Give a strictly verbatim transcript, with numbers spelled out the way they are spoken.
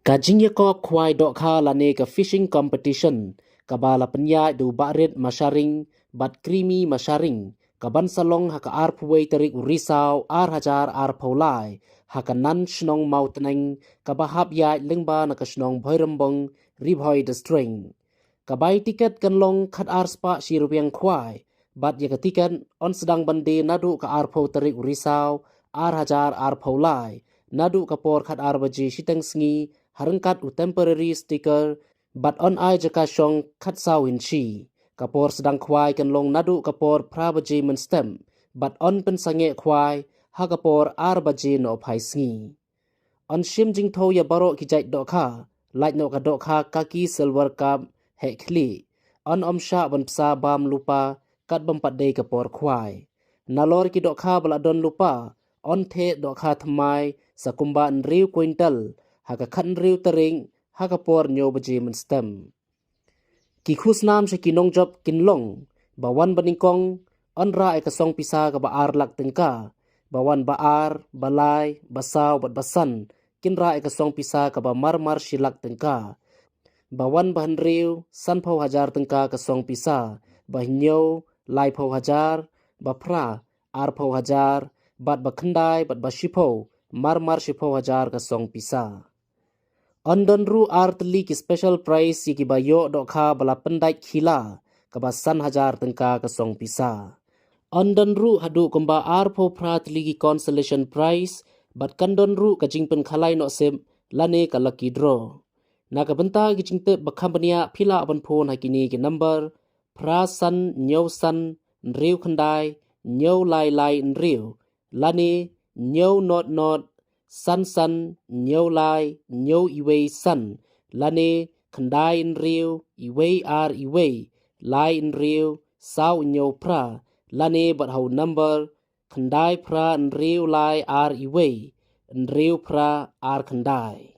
Ka jingïakop khwai dohkha lane ka fishing competition, kaba la pynïaid da u Bahrit Masharing bad Krimi Masharing, kaban sa long ha ka arphew wei tarik u Risaw ar hajar arphew lai, ha ka nan shnong Mawtneng, kaba hap ïaid lyngba na ka shnong Bhoirymbong, Ri Bhoi District. Ka bai tiket kan long khatar spah shi rwiang khwai, bad ïa ka tiket yn sdang ban die naduh ka arphew tarik u Risaw ar hajar arphew lai, naduh ka por khatar baje shiteng sngi, ha ryngkat u temporary sticker, bad yn ai jaka shong khatsaw inshi. Ka por sdang khwai kan long naduh ka por phra baje mynstep, bad yn pynsangeh khwai ha ka por ar baje nohphai sngi. Yn shim jingthew ïa baroh ki jait dohkha, lait noh ka dohkha kaki silver carp heh khlieh. Yn ym shah ban bsa bam lypa, katba ym pat dei ka por khwai. Nalor ki dohkha ba la don lypa, yn theh dohkha thymmai sa kumba hynriew quintal ha ka khathynriew tarik, ha ka por hynñiew baje mynstep. Ki khusnam sha ki nongjop kin long: ba wan banyngkong, yn rah ïa ka song pisa kaba ar lak tyngka; ba wan ba ar, ba lai, ba saw bad ba san, kin rah ïa ka song pisa kaba marmar shi lak tyngka; ba wan ba hynriew, sanphew hajar tyngka ka song pisa; ba hynñiew, laiphew hajar; ba phra, arphew hajar; bad ba khyndai bad ba shiphew, marmar shiphew hajar ka song pisa. Yn don ruh ar tylli ki special prize ïa kiba ïoh dohkha ba la pyndait khila, kaba san hajar tyngka ka song pisa. Yn don ruh haduh kumba arphew phra tylli ki consolation prize, bad kan don ruh ka jingpynkhalai nohsip, lane ka lucky draw. Na ka bynta ki jingtip ba kham bniah, phi lah ban phone ha kine ki number: phra san hynñiew san, hynriew khyndai, hynñiew lai lai hynriew, lane hynñiew nod nod, san san, hynñiew lai, hynñiew iwei san, lane khyndai hynriew, iwei ar iwei, lai hynriew, saw hynñiew phra, lane bad ha u number khyndai phra hynriew lai ar iwei, hynriew phra ar khyndai.